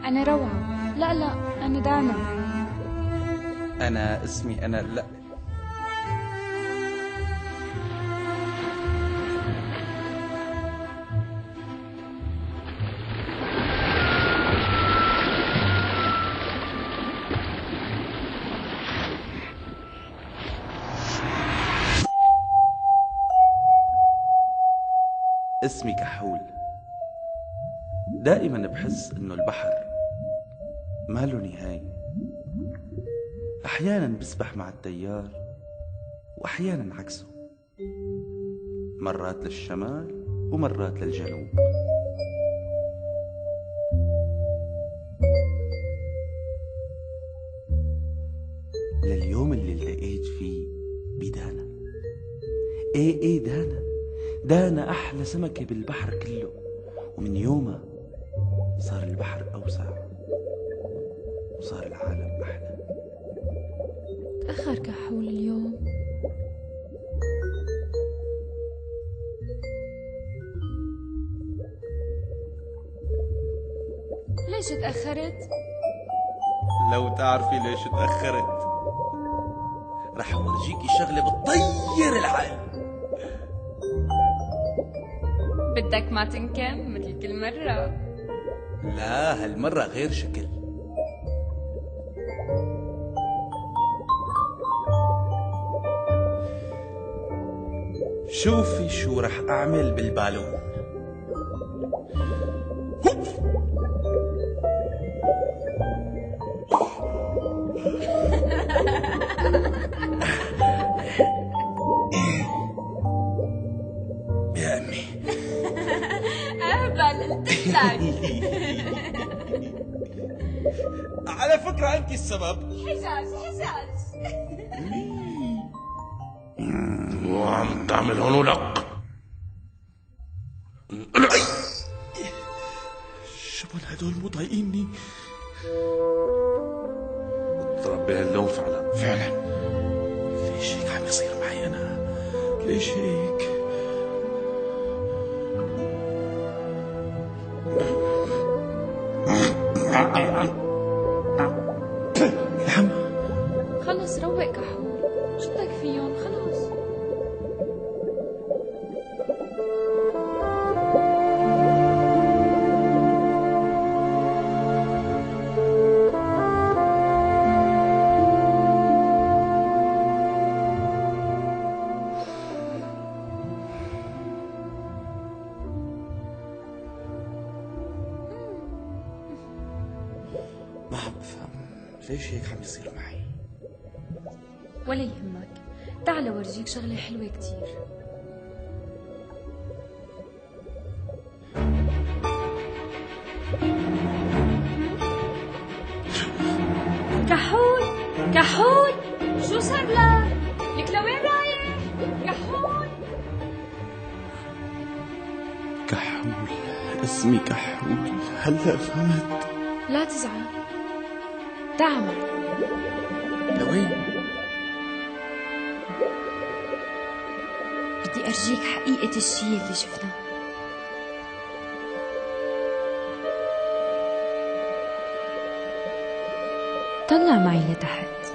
أنا روعة. لا لا، أنا دانا. أنا اسمي أنا لا. اسمي كحول. دائما بحس انه البحر ما له نهاية. احيانا بسبح مع التيار واحيانا عكسه، مرات للشمال ومرات للجنوب. لليوم اللي التقيت فيه بدانا، ايه دانا، دانا احلى سمكة بالبحر كله، ومن يومها صار البحر أوسع وصار العالم أحلى. تأخر كحول اليوم. ليش تأخرت؟ لو تعرفي ليش تأخرت رح أورجيكي شغلة بتطير العقل. بدك ما تنكم مثل كل مرة؟ لا، هالمرة غير شكل. شوفي شو رح أعمل بالبالون. يا أمي. أهبل، قلت لك. على فكرة أنت السبب. حجاج حجاج. وعم تعمل هون ولق. شبون هدول مو طايقيني. اضرب بهاللون فعلا فعلا. ليش هيك عم يصير معي أنا؟ ليش هيك؟ العم. خلص روق كحول، شو بدك فيهم؟ خلص. ما عم بفهم ليش هيك عم يصير معي. ولا يهمك، تعال ورجيك شغلة حلوة كتير. كحول كحول، شو صار لك؟ لك لوين رايح؟ كحول كحول، اسمي كحول. هلا فهمت. لا تزعل، تعال معي. لوين؟ بدي أرجيك حقيقة الشي اللي شفناه. طلع معي لتحت.